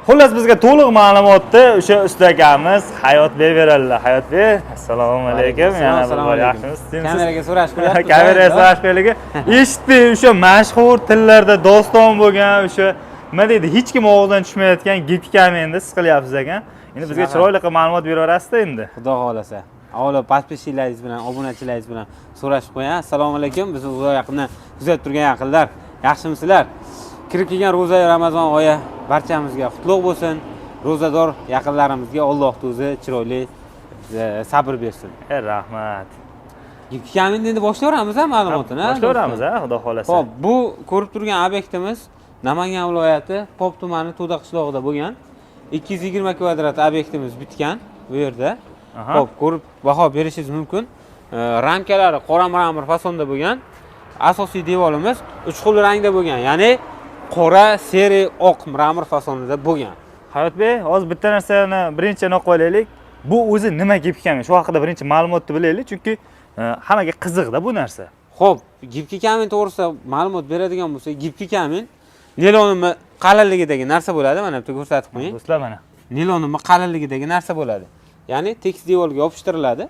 Xullas, bizga to'liq ma'lumotni o'sha usta akamiz Hayotbek beradilar. Hayotbek, assalomu alaykum. Yana bir Assalomu bor alaykum. yaxshimisiz? Tinchmisiz? Kameraga so'rash qo'yapmiz. Kameraga so'rash qo'yaylik. Eshitdik, o'sha mashhur tillarda doston bo'lgan, o'sha nima deydi, hech kim og'zidan tushmayotgan гибкий камень ni siz qilyapsiz ekan. Endi bizga Shunaqa. chiroyli qilib ma'lumot beraverasizda endi. Xudo xohlasa. Avvalo подписчик laringiz bilan, obunachilaringiz bilan so'rashib qo'ying. Assalomu alaykum. Bizni uzoq yaqindan kuzatib turgan yaqinlar, yaxshimisizlar? Kirib kelgan ro'za Ramazon oyi barchamizga qutlug' bo'lsin. Ro'zador yaqinlarimizga Alloh o'zi chiroyli sabr bersin. E, rahmat. Kamini endi boshlayveramiz ha ma'lumotini. Ha, Boshlayveramiz ha, xudo xohlasa. Xo'p, bu ko'rib turgan obyektimiz Namangan viloyati Pop tumani To'da qishlog'ida bo'lgan. 220 kvadrat obyektimiz bitgan bu yerda. Xo'p, ko'rib baho berishingiz mumkin. Ramkalari qora мрамор fasonda bo'lgan. Asosiy devorimiz uch xil rangda bo'lgan, ya'ni qora, серый, oq мрамор fasonida bo'lgan. Hayotbek, hozir bitta narsani birinchi aniq qo'yaylik. Bu o'zi nima гибкий камень? Shu haqida birinchi ma'lumotni bilaylik, chunki hammaga qiziqda bu narsa. Xo'p, гибкий камень to'g'risida ma'lumot beradigan bo'lsak, гибкий камень nilonimi qalinligidagi narsa bo'ladi. Mana bitta ko'rsatib qo'ying. Do'stlar, mana. Nilonimi qalinligidagi narsa bo'ladi. Ya'ni tekis devorga yopishtiriladi.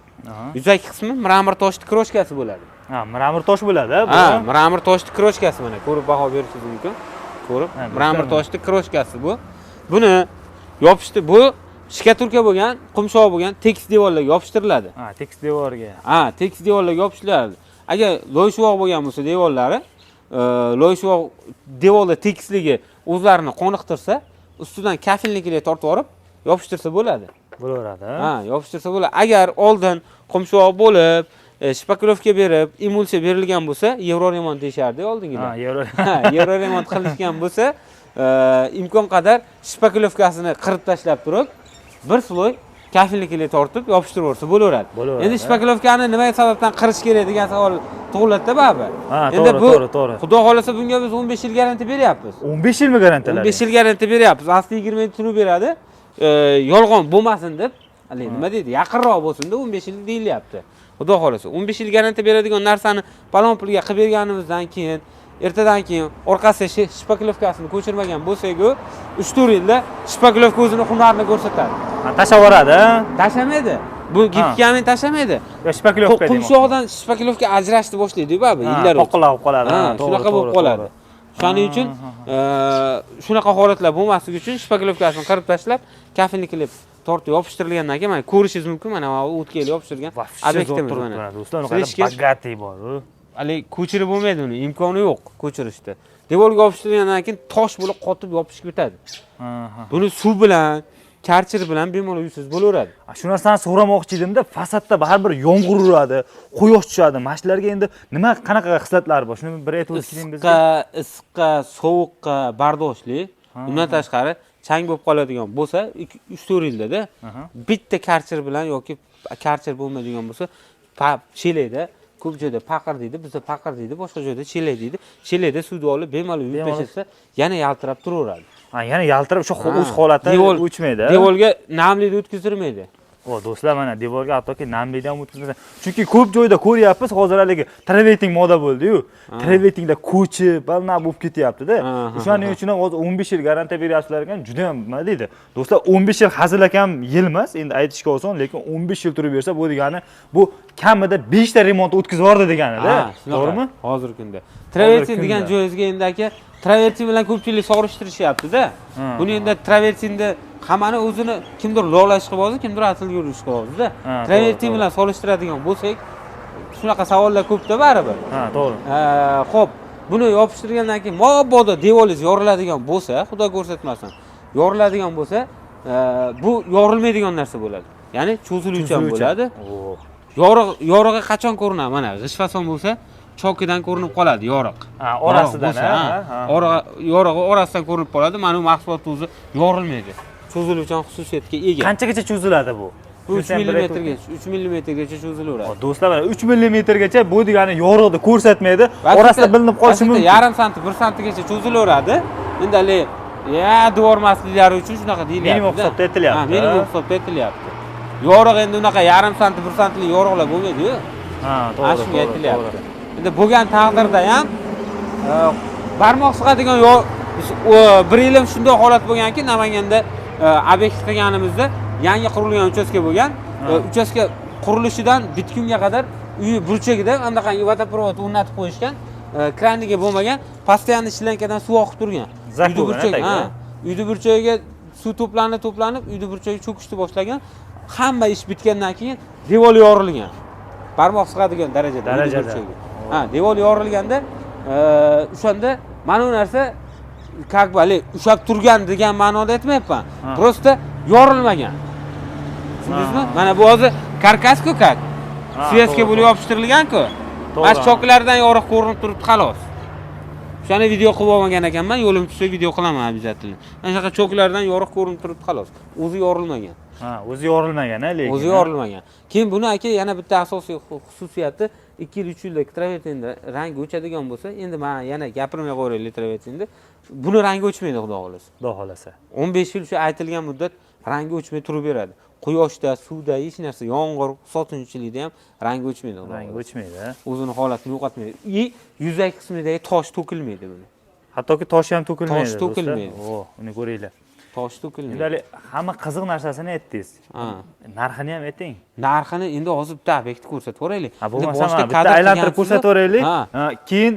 Yuzaki qismi мрамор toshni крошка si bo'ladi. Ha, мрамор tosh bo'ladi bu. Ha, мрамор toshni крошка si, mana ko'rib baho berishingiz mumkin. Ko'rib, Ha, мрамор do'stlar, toshni крошка si bu. Buni yopishdi, bu штукатурка bo'lgan, qumshoq bo'lgan tekis devorlarga yopishtiriladi. Ha, tekis devorga. Ha, tekis devorlarga yopishtiriladi. Agar loy-shuvoq bo'lgan bo'lsa devorlari, loy-shuvoq devorlar tekisligi o'zlarini qoniqtirsa, ustidan kafelniklar tortib olib yopishtirsa bo'ladi. Bo'laveradi. Ha, yopishtirsa bo'ladi. Agar oldin qumshoq bo'lib, шпаклёвка berib, emulsiya berilgan bo'lsa, евроремонт deyishardi oldingilar. Ha, yevro. Ha, евроремонт qilishgan bo'lsa, imkon qadar шпаклёвка sini qirib tashlab turib, bir слой kafelniklar tortib yopishtirib yuborsa bo'laveradi. Bo'laveradi. Endi шпаклёвка ni nima sababdan qirish kerak degan savol tug'iladida baribir. Ha, Endi to'g'ri, bu to'g'ri. Xudo xohlasa, bunga biz 15 yil garantiya beryapmiz. 15 yilmi garantiyalar? 15 yil garantiya beryapmiz. Asli 20 yil turib beradi. Yolg'on bo'lmasin deb, haligi nima deydi, yaqinroq bo'lsin deb 15 yil deyilyapti. Xudo xohlasa, 15 yil garantiya beradigan narsani palon pulga qilib berganimizdan keyin, ertadan keyin orqasiga шпаклёвка sini ko'chirmagan bo'lsak-u, 3-4 yilda шпаклёвка o'zini hunarini ko'rsatadi. Ha, tashlab yuboradi, ha? Tashlamaydi. Bu гибкий камень tashlamaydi. Yo, шпаклёвка deymoqchi. Qumshoqdan шпаклёвка ajrashni boshlaydi baribir yillar o'tib. Poqillab qoladi. Ha, to'g'ri, shunaqa bo'lib qoladi. to'g'ri. Shuning uchun shunaqa holatlar bo'lmasligi uchun шпаклёвка sini qirib tashlab, kafelniklar tortib yopishtirilgandan keyin mana ko'rishingiz mumkin, mana bu o'tga yil yopishtirilgan Вообще zo'r obyektimiz turibdi mana. mana, do'stlar, unaqa Слишком- богатый bor. U. Haligi ko'chirib bo'lmaydi uni, imkoni yo'q ko'chirishda. Devorga yopishtirilgandan keyin tosh bo'lib qotib yopishib ketadi. Ha, ha. Buni suv bilan, karchir bilan bemalol yuvsangiz bo'laveradi. Ha, shu narsani so'ramoqchi edimda, fasadda baribir yomg'ir uradi, quyosh tushadi. Mana shularga endi nima, qanaqa xislatlari bor? Shuni bir aytib o'tib bizga. Issiqqa, sovuqqa bardoshli. Undan tashqari chang bo'lib qoladigan bo'lsa, 3-4 yildada bitta karchir bilan yoki karchir bo'lmaydigan bo'lsa, chelakda, ko'p joyda paqir deydi, bizda paqir deydi, boshqa joyda chelak deydi. Chelakda suvni olib bemalol yuvib tashlasa, yana yaltirab turaveradi. Ha, yana yaltirab o'sha o'z Ha, holati o'chmaydi. Devorga namlikni o'tkazdirmaydi. O, do'stlar, mana devorga hattoki namlikni ham o'tkazmasan. Chunki ko'p joyda ko'ryapmiz, hozir haligi travertin moda bo'ldi-yu. Travertinda ko'chib, balna bo'lib ketyapti-da. O'shaning uchun ham hozir 15 yil garantiya beryapsizlar ekan, juda ham nima deydi. Do'stlar, 15 yil hazilakam yil emas, endi aytishga oson, lekin 15 yil turib bersa, bu degani bu kamida 5 ta remont o'tkazib yubordi deganida. Ha, shunaqa. To'g'rimi? Hozirgi kunda. Travertin kunda. degan joyingizga endi aka, travertin bilan ko'pchilik solishtirishyapti-da. Buni endi travertinda hammani o'zini kimdir lola ishqibozi, kimdir asilga ishqibozida. Travertin bilan solishtiradigan bo'lsak, shunaqa savollar ko'pda baribir. Ha, to'g'ri. Xo'p, buni yopishtirgandan keyin mabodo devoringiz yoriladigan bo'lsa, Xudo ko'rsatmasin, yoriladigan bo'lsa, bu yorilmaydigan narsa bo'ladi. Ya'ni cho'ziluvchan bo'ladi. Oo. Yorug' yorug'i qachon ko'rinadi? Mana g'isht fason bo'lsa, chokidan ko'rinib qoladi yoriq. Ha, orasidan, Yorug' bo'lsa, ha, ha. ha. Yorug'i orasidan ko'rinib qoladi. Mana bu mahsulot o'zi yorilmaydi. Cho'ziluvchan xususiyatga ega. Qanchagacha cho'ziladi bu? Bu 3 Shuni ham bir aytib millimetrgacha, 3 millimetrgacha cho'zilaveradi. Do'stlar, mana 3 millimetrgacha, bu degani yorug'ni ko'rsatmaydi, orasida bilinib qolishi Vaziyatda mumkin. Yarim santi, 1 santigacha cho'zilaveradi. Endi haligi ya devormasliklari uchun shunaqa deyilyapti. Minimum hisobda aytilyapti. Ha, minimum hisobda aytilyapti. Yorug' endi unaqa yarim santi, 1 santlik yorug'lar bo'lmaydi-yu. Ha, Ana to'g'ri, shunga to'g'ri, aytilyapti. to'g'ri. Endi bo'lgan taqdirda ham barmoq sig'adigan Bir yil ham shunday holat bo'lganki, Namanganda obyekt qilganimizda yangi qurilgan uchastka bo'lgan. Uchastka qurilishidan bitgunga qadar uyi burchagida anaqangi водопровод o'rnatib qo'yishgan. Kraniga bo'lmagan, постоянно shlankadan suv oqib turgan. Zak Uyni bo'lgan, burchagi, tagida. Ha, uyni burchagiga suv to'planib, to'planib, uyni burchagi cho'kishni boshlagan. Hamma ish bitgandan keyin devor yorilgan. Barmoq sig'adigan darajada. Uyni Darajada. burchagi. Ha, devor yorilganda, o'shanda mana bu narsa как бы haligi ushlab turgan degan ma'noda aytmayapman. Просто yorilmagan. Tushundingizmi? Mana bu hozir karkas-ku как. Связка bo'lib yopishtirilgan-ku. Mana shu choklardan yoriq ko'rinib turibdi xolos. O'shani video qilib olmagan ekanman, yo'lim tushsa video qilaman обязательно. Mana shunaqa choklardan yoriq ko'rinib turibdi xolos. O'zi yorilmagan. Ha, o'zi yorilmagan, ha, lekin. O'zi yorilmagan. Keyin buni, aka, yana bitta asosiy xususiyati 2 yil, 3 yilda travertinda rangi o'chadigan bo'lsa, endi men yana gapirmay qo'yaylik travertinda. Buni rangi o'chmaydi, xudo xohlasa. Xudo xohlasa. 15 yil shu aytilgan muddat rangi o'chmay turaveradi. Quyoshda, suvda, hech narsa, yomg'ir, sotinchilikda ham rangi o'chmaydi, xudo Rangi xohlasa. o'chmaydi, ha. O'zini holatini yo'qotmaydi. И yuzaki qismidagi tosh to'kilmaydi buni. Hattoki toshi ham to'kilmaydi. Tosh to'kilmaydi. Do'stlar. O, uni ko'ringlar. Tosh to'kilmaydi. Endi hali hamma qiziq narsasini aytdingiz. Ha. Narxini ham ayting. Narxini endi hozir bitta obyektni ko'rsatib yuboraylik. Ha, Endi bo'lmasa boshida mana bitta kadr aylantirib qilgansizmi? ko'rsatib yuboraylik. Ha. Ha, keyin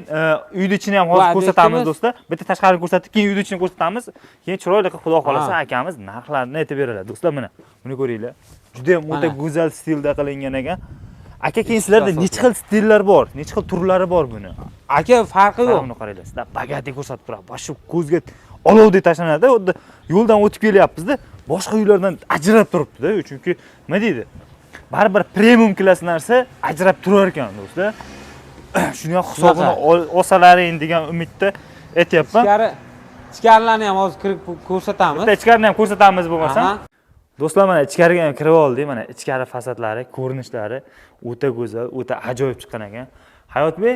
uyni ichini ham Bu hozir ko'rsatamiz obyektimiz- do'stlar. Bitta tashqarini ko'rsatib, keyin uyni ichini ko'rsatamiz. Keyin chiroyli qilib, xudo xohlasa, akamiz narxlarini aytib beradilar. Do'stlar, mana buni ko'ringlar. Juda ham o'ta Mana. go'zal stilda qilingan ekan. Aka, keyin sizlarda Asoslar. necha xil stillar bor? Necha xil turlari bor buni? Aka, farqi yo'q. Buni qaranglar. Sizlar богатый ko'rsatib turadi. Boshi ko'zga olovdek tashlanadi. Xuddi yo'ldan o'tib kelyapmiz-da, boshqa uylardan ajrab turibdi-da. Chunki nima deydi? Baribir premium klass narsa ajrab turar ekan, do'stlar. Shuni ham hisobini Shunaqa. Olsalaring degan umidda aytyapman. Ichkarilarni ham hozir kirib ko'rsatamiz. Bitta ichkarini ham ko'rsatamiz bo'lmasam. Aha. Do'stlar, mana ichkariga ham kirib oldik. Mana ichkari fasadlari, ko'rinishlari o'ta go'zal, o'ta ajoyib chiqqan ekan. Hayotbek,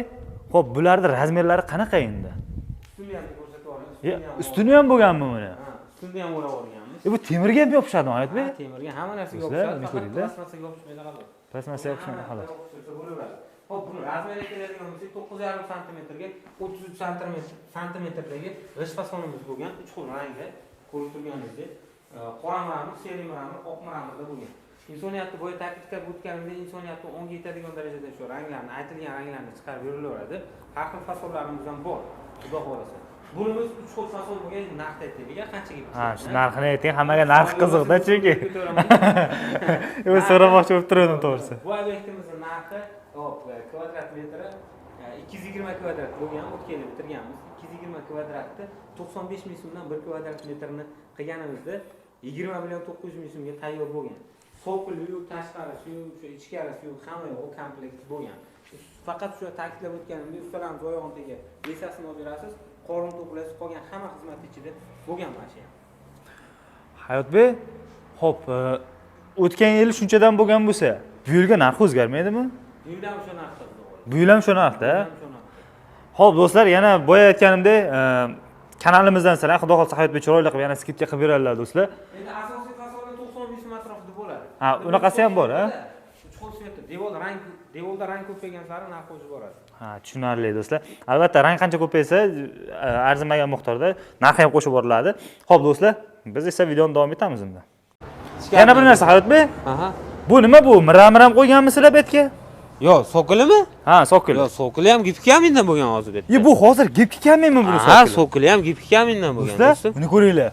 xo'p, bularning размер lari qanaqa endi? Ustuni ham ko'rsatib yuboring. Ya, ustuni ham bo'lganmi buni? Ha, ustuni ham o'rab olganmiz. E, bu temirga ham yopishadimi, Hayotbek? Ha, temirga, hamma narsaga Do'stlar, yopishadi. uni Faqat ko'ringlar. plastmassaga yopishmaydi xolos. Plastmassa yopishmaydi xolos. Yopishtirsa bo'laveradi. Xo'p, buni размер iga keladigan bo'lsak, 9,5 santimetrga 33 santimetrdagi g'isht fasonimiz bo'lgan, 3 xil rangda ko'rib turganingizdek, qora мрамор, серый мрамор, oq мрамор da bo'lgan. Insoniyatni boya ta'kidlab o'tganimdek, insoniyatni ongi yetadigan darajada shu ranglarni, aytilgan ranglarni chiqarib berilaveradi. Har xil fasonlarimiz ham bor, xudo xohlasa. Bunimiz 3 xil fason bo'lgan, narxni aytaylik, qanchaga Ha, shu narxini ayting, hammaga narx qiziqda chunki. Yo, so'ramoqchi bo'lib turgandim to'g'risi. Bu obyektimizni narxi, hop, kvadrat metri 220 kvadrat bo'lgan, o'tgan yili bitirganmiz. 220 kvadratni 95 ming so'mdan 1 kvadrat metrini qilganimizda 20 million 900 ming so'mga tayyor bo'lgan. Sokoli yo'q, tashqarisi yo'q, o'sha ichkarisi yo'q, hamma yo'q komplekt bo'lgan. Faqat shu ta'kidlab o'tganimdek, ustalarimiz oyog'ini tagiga besasini olib berasiz, qorin to'qlaysiz, qolgan hamma xizmat ichida bo'lgan mana shu ham. Hayotbek, xo'p, o'tgan yil shunchadan bo'lgan bo'lsa, bu yilga narxi o'zgarmaydimi? Bu yil ham o'sha narxda, xudo xohlasa. Bu yil ham shu narxda. Bu yil ham shu narxda. Xo'p, do'stlar, yana boya aytganimdek, kanalimizdan sizlar xudo xohlasa Hayotbek chiroyli qilib yana скидка qilib beradilar, do'stlar. Endi asosiy fasoni 95 so'm atrofida bo'ladi. Ha, unaqasi ham bor, ha? Uch xil цвет da devor rang, devorda rang ko'paygan sari narx o'sib boradi. Ha, tushunarli, do'stlar. Albatta, rang qancha ko'paysa, arzimagan miqdorda narxi ham qo'shib boriladi. Xo'p, do'stlar, biz esa videoni davom etamiz unda. Yana bir narsa, Hayotbek, bu nima bu? Мрамор ham qo'yganmisizlar bu yerga? Yo'q, sokolimi? Ha, sokol. Yo'q, sokoli ham гибкий камень dan bo'lgan hozir bu yerda. Ye, bu hozir гибкий камень mi buni Ha, sokoli? sokoli ham гибкий камень dan bo'lgan, Do'stlar, do'stim. buni ko'ringlar.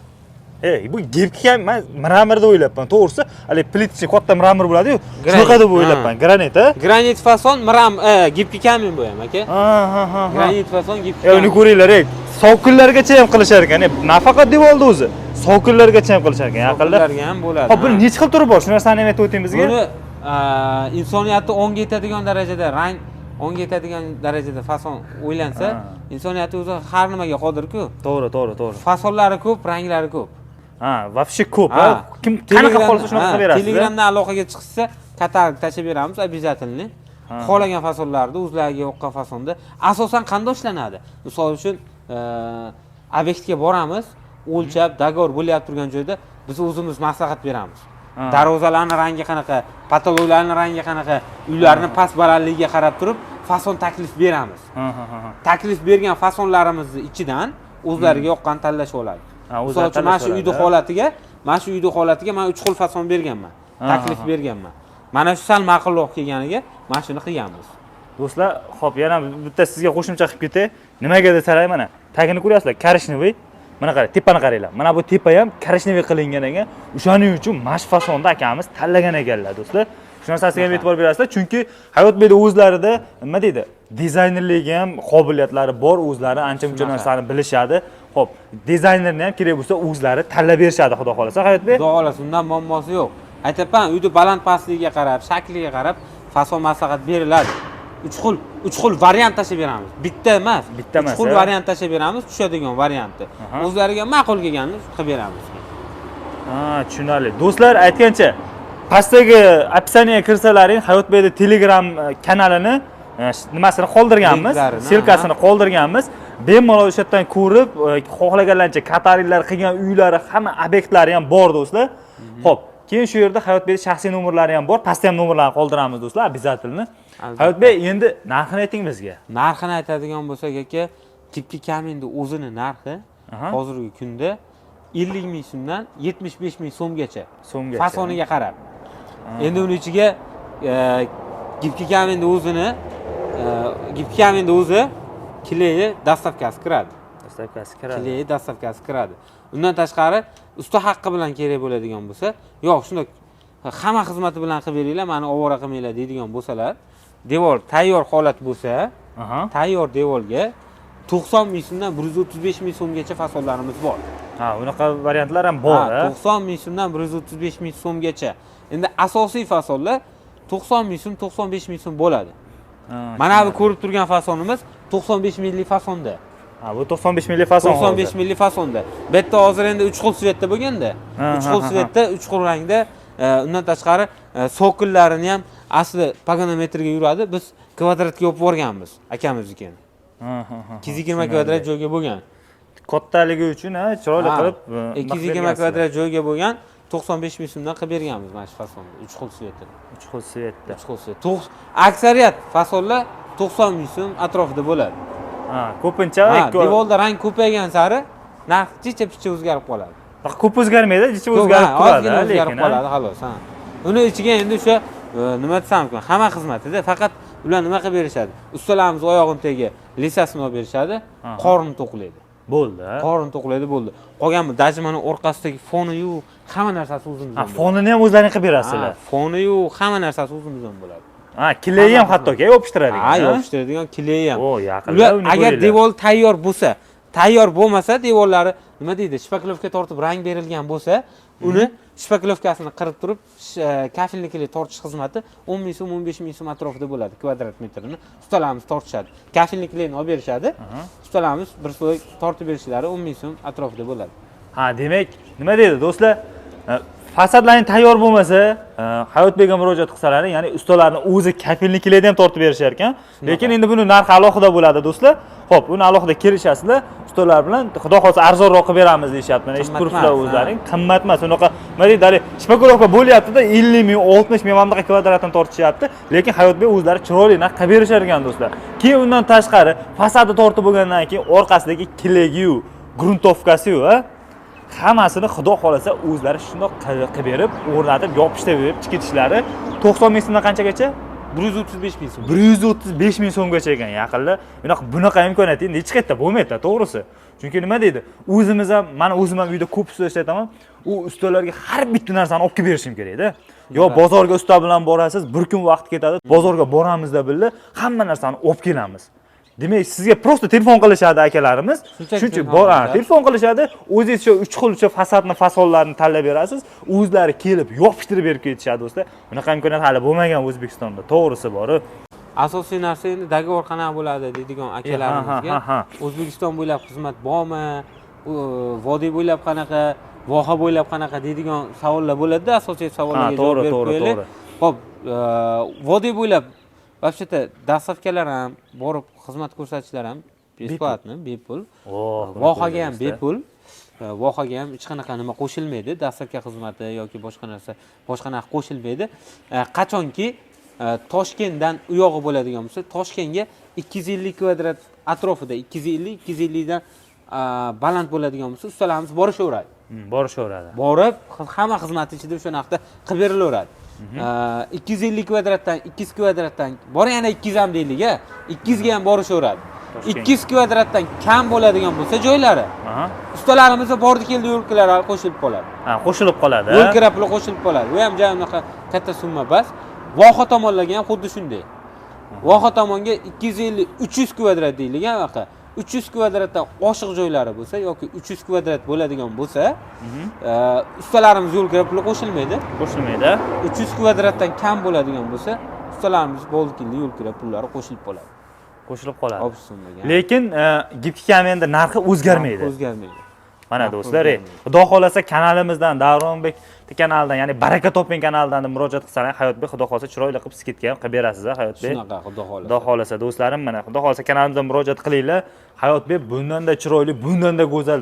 Ey, bu гибкий камень, man мрамор deb o'ylabman. To'g'risi, hali плиточный katta мрамор bo'ladi-yu, Granit. shunaqa deb o'ylabman. Granit, ha? Granit fason, мрам, гибкий камень bu ham, aka. Ha. Granit fason, гибкий Ey, uni камень. ko'ringlar, ey. Sokollargacha ham qilishar ekan. Ey, nafaqat devorda o'zi, sokollargacha ham qilishar ekan, yaqinlar. Sokollarga ham bo'ladi. Xo'p, buni necha xil turi bor? Shu narsani ham aytib o'ting bizga. Buni insoniyatni ongi yetadigan darajada rang, ongi yetadigan darajada fason o'ylansa, insoniyat o'zi har nimaga qodirku. To'g'ri, to'g'ri, to'g'ri. Fasonlari ko'p, ranglari ko'p. Ha, вообще ko'p, ha. Kim qanaqa xohlasa shunaqa qilib berasiz. Telegramdan aloqaga chiqishsa, katalog tashlab beramiz обязательно. Xohlagan fasonlarni, o'zlariga yoqqan fasonda. Asosan qanday ishlanadi? Misol uchun, obyektga boramiz, o'lchab, договор bo'lyapti turgan joyda biz o'zimiz maslahat beramiz. Darvozalarning rangi qanaqa, потолок larning rangi qanaqa, uylarni past balandligiga qarab turib fason taklif beramiz. Ha, ha, ha. Taklif bergan fasonlarimizni ichidan O'zlariga yoqqan tanlashib oladi. O'zlari Misol uchun, mana shu tanlashib uyni oladi. holatiga, mana shu uyni holatiga man uch xil fason berganman, taklif berganman. Mana shu sal ma'qulroq kelganiga mana shuni qilganmiz. Do'stlar, xo'p, yana bitta sizga qo'shimcha qilib ketay. Nimaga desalar, mana tagini ko'ryapsizlar, коричневый. Mana qarang, tepani qaranglar. Mana bu tepa ham коричневый qilingan ekan. O'shaning uchun mana shu fasonda akamiz tanlagan ekanlar, do'stlar. Shu narsasiga ham e'tibor berasizlar, chunki Hayotbekda o'zlarida, nima deydi, dizaynerligi ham qobiliyatlari bor, o'zlari ancha muncha Shunaqa. narsani bilishadi. Xo'p, dizaynerni ham kerak bo'lsa o'zlari tanlab berishadi, xudo xohlasa, Hayotbek. Xudo xohlasa, undan muammosi yo'q. Aytyapman, uyni baland pastligiga qarab, shakliga qarab fason maslahat beriladi. Uch xil variant tashlab beramiz, bitta emas. Bitta emas, Uch xil a? variant tashlab beramiz, tushadigan variantni. O'zlariga ma'qul kelganini qilib beramiz. Ha, tushunarli. Do'stlar, aytgancha, pastdagi описание ga kirsalaring, Hayotbekda Telegram kanalini nimasini qoldirganmiz, Linklarini, ссылка sini qoldirganmiz. Bemalol o'sha yerdan ko'rib, xohlaganlarcha kataloglar qilgan uylari, hamma obyektlari ham bor, do'stlar. Xo'p, keyin shu yerda Hayotbekning shaxsiy nomerlari ham bor. Pastda ham nomerlarni qoldiramiz, do'stlar, обязательно. Albatta. Hayotbek, endi narxini ayting bizga. Narxini aytadigan bo'lsak, aka, гибкий камень ni o'zini narxi hozirgi kunda 50 000 so'mdan 75 000 so'mgacha. So'mgacha. Fasoniga qarab. Endi uni ichiga гибкий камень ni o'zini гибкий камень ni o'zi, клей i, доставка si kiradi. Доставка si kiradi. Клей i, доставка si kiradi. Undan tashqari, usta haqqi bilan kerak bo'ladigan bo'lsa, yo'q, shunda hamma xizmati bilan qilib beringlar, mani ovora qilmanglar deydigan bo'lsalar, devor tayyor holat bo'lsa, tayyor devorga 90 000 so'mdan 135 000 so'mgacha fasonlarimiz bor. Ha, unaqa variantlar ham bor, Ha, ha? 90 000 so'mdan 135 000 so'mgacha. Endi asosiy fasonlar 90 000 so'm, 95 000 so'm bo'ladi. Mana bu ko'rib turgan fasonimiz 95 minglik fasonda. Ha, bu 95 minglik fason 95 hozir. Minglik fasonda. Bu yerda hozir endi 3 xil цвет da bo'lganda, 3 xil цвет da, 3 xil rangda, undan tashqari цоколь larini ham asli погонометр ga yuradi. Biz kvadratga olib borganmiz akamiznikini. Ha, ha, ha. 220 kvadrat joyga bo'lgan. Kattaligi uchun, ha, chiroyli qilib 220 bergansizlar. Kvadrat joyga bo'lgan, 95 ming so'mdan qilib berganmiz mana shu fasonni, 3 xil цвет ini. 3 xil цвет da. 3 xil цвет. Aksariyat fasonlar 90 ming so'm atrofida bo'ladi. Ha, ko'pincha Devorda rang ko'paygan sari narx chicha picha o'zgarib qoladi. Ko'p o'zgarmaydi, jicha Ko'p, o'zgarib ha, turadi, ozgina ha, o'zgarib lekin, ha. qoladi, xolos, ha. Uni ichiga endi o'sha nima desam mumkin, hamma xizmatida, faqat ular nima qilib berishadi? Ustalarimiz oyog'ini tagiga леса sini olib berishadi, qorni to'qlaydi. Bo'ldi, ha. Qorni to'qlaydi, bo'ldi. Qolgan даже mana orqasidagi foniyu hamma narsasi o'zimizdan Ha, bo'ladi. Fonini ham o'zlaring qilib berasizlar. Ha, foniyu hamma narsasi o'zimizdan bo'ladi. Ha, клей ham Hamma hattoki yopishtiradigan. Ha, yopishtiradigan клей ham. O, yaqinda Ular uni agar ko'ringlar. devor tayyor bo'lsa, tayyor bo'lmasa, devorlari, nima deydi, шпаклёвка tortib rang berilgan bo'lsa, uni шпаклёвка sini qirib turib, кафельный клей tortish xizmati 10 ming so'm, 15 ming so'm atrofida bo'ladi kvadrat metrini. Ustalarimiz tortishadi. Кафельный клей ni olib berishadi. Ustalarimiz bir слой tortib berishlari 10 ming so'm atrofida bo'ladi. Ha, demak, nima deydi, do'stlar? Fasadlaring tayyor bo'lmasa, Hayotbekka murojaat qilsalaring, ya'ni ustalarni o'zi кафельный клей da ham tortib berishar ekan. Lekin endi buni narxi alohida bo'ladi, do'stlar. Xo'p, uni alohida kelishasizlar ustalar bilan. Xudo xohlasa, arzonroq qilib beramiz deyishyapti. Mana eshitib Qimmat turibsizlar emas, ha. o'zlaring. Qimmat emas. Unaqa, nima deydi, haligi шпаклёвка bo'lyapti-da, 50 ming, 60 ming mana bunaqa kvadratdan tortishyapti. Lekin Hayotbek o'zlari chiroyli narx qilib berishar ekan, do'stlar. Keyin undan tashqari, fasadi tortib bo'lgandan keyin orqasidagi клей giyu, грунтовка siyu, ha, hammasini xudo xohlasa o'zlari shundoq qilib berib, o'rnatib, yopishtirib berib ketishlari 90 ming so'mdan qanchagacha? 135 ming so'm. 135 ming so'mgacha ekan, yaqinda. Bunaqa imkoniyat endi hech qayerda bo'lmaydi, to'g'risi. Chunki, nima deydi, o'zimiz ham, mana o'zim ham uyda ko'p usta ishlataman, u ustalarga har bitta narsani olib kelib berishim kerakda. Yo bozorga usta bilan borasiz, bir kun vaqt ketadi. Bozorga boramizda birga hamma narsani olib kelamiz. Demak, sizga просто telefon qilishadi akalarimiz. Shunchaki Shuncha telefon bor, ha, qilishadi. Telefon qilishadi. O'zingiz shu uch xil o'sha fasadni, fasonlarni tanlab berasiz, o'zlari kelib yopishtirib berib ketishadi, do'stlar. Bunaqa imkoniyat hali bo'lmagan O'zbekistonda, to'g'risi bor. Asosiy narsa, endi договор qanaqa bo'ladi deydigan akalarimizga, Ha, ha, ha. O'zbekiston bo'ylab xizmat bormi, vodiy bo'ylab qanaqa, voha bo'ylab qanaqa deydigan savollar bo'ladida, asosiy savollarga javob berib qo'yaylik. Ho'p, vodiy bo'ylab вообще-то доставка lar ham, borib xizmat ko'rsatishlar ham бесплатно, bepul. Oh, Vohaga ham bepul. Vohaga ham hech qanaqa nima qo'shilmaydi, доставка xizmati yoki boshqa narsa, boshqa narx qo'shilmaydi. Qachonki Toshkentdan u yog'i bo'ladigan bo'lsa, Toshkentga 250 kvadrat atrofida, 250, 250 dan baland bo'ladigan bo'lsa, ustalarimiz borishaveradi. Borishaveradi. Borib, hamma xizmatni ichida o'sha narxda qilib berilaveradi. 250 kvadratdan, 200 kvadratdan bor, yana 200 ham deylik, a, 200 ga ham borishaveradi. Toshkent. 200 kvadratdan kam bo'ladigan bo'lsa joylari, ustalarimiz bordi keldi yo'l kiralari qo'shilib qoladi. Ha, qo'shilib qoladi. Yo'l kira puli qo'shilib qoladi. U ham ja unaqa katta summa emas. Voha tomonlarga ham xuddi shunday. Voha tomonga 250, 300 kvadrat deylik, anaqa 300 kvadratdan oshiq joylari bo'lsa yoki 300 kvadrat bo'ladigan bo'lsa, ustalarimiz yo'l kira puli qo'shilmaydi. Qo'shilmaydi. 300 kvadratdan kam bo'ladigan bo'lsa, ustalarimiz bo'ldi keldi yo'l kira pullari qo'shilib qoladi. Qo'shilib qoladi. Общий summaga. Lekin гибкий камень da narxi o'zgarmaydi. O'zgarmaydi. Mana Narxi do'stlar, o'zgarmaydi. Xudo xohlasa kanalimizdan, Davronbek kanalidan, ya'ni Baraka toping kanalidan murojaat qilsalar, Hayotbek xudo xohlasa chiroyli qilib скидка ham qilib berasiz, a, Hayotbek. Shunaqa, xudo xohlasa. Xudo xohlasa do'stlarim, mana xudo xohlasa kanalimizdan murojaat qilinglar. Hayotbek bundanda chiroyli, bundanda go'zal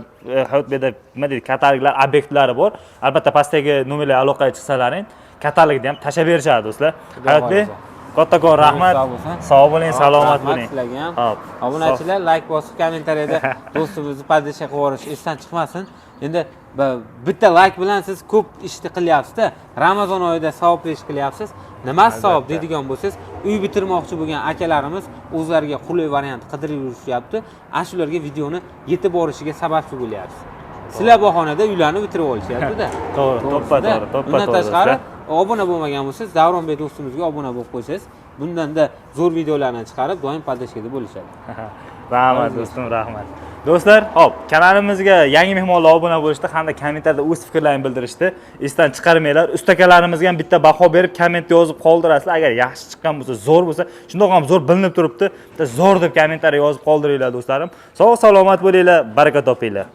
Hayotbekda nima deydi, kataloglar, obyektlari bor. Albatta pastdagi nomerlar aloqaga chiqsalaring, katalogni ham tashlab berishadi do'stlar. Hayotbek, xohlasa. Kattakon rahmat. Sog' bo'lsin. Sog' bo'ling, salomat Rahmat bo'ling. sizlarga ham. Hop. Obunachilar layk bosib, kommentariyada do'stimizni поддержка qilib yuborish esdan chiqmasin. Endi bitta layk bilan siz ko'p ishni qilyapsiz-da. Ramazon oyida savobli ish qilyapsiz. Nimasi savob deydigan bo'lsangiz, uy bitirmoqchi bo'lgan akalarimiz o'zlariga qulay variant qidirib yurishyapti. Ana shularga videoni yetib borishiga sababchi bo'lyapsiz. Sizlar bahonada uylarni bitirib olishyapti-da. To'g'ri, to'ppa To'g'risida. to'g'ri, to'ppa Undan to'g'ri tashqari do'stlar. Obuna bo'lmagan bo'lsangiz, Davronbek do'stimizga obuna bo'lib qo'ysangiz, bundanda zo'r videolarni chiqarib, doim поддержка da bo'lishadi. Rahmat do'stim, rahmat. Do'stlar, hop, kanalimizga yangi mehmonlar obuna bo'lishdi hamda kommentariyada o'z fikrlarini bildirishdi. Esdan chiqarmanglar. Ustakalarimizga ham bitta baho berib, komment yozib qoldirasizlar. Agar yaxshi chiqqan bo'lsa, zo'r bo'lsa, shundoq ham zo'r bilinib turibdi. Bitta zo'r deb kommentariy yozib qoldiringlar do'stlarim. Sog' salomat bo'linglar, baraka topinglar.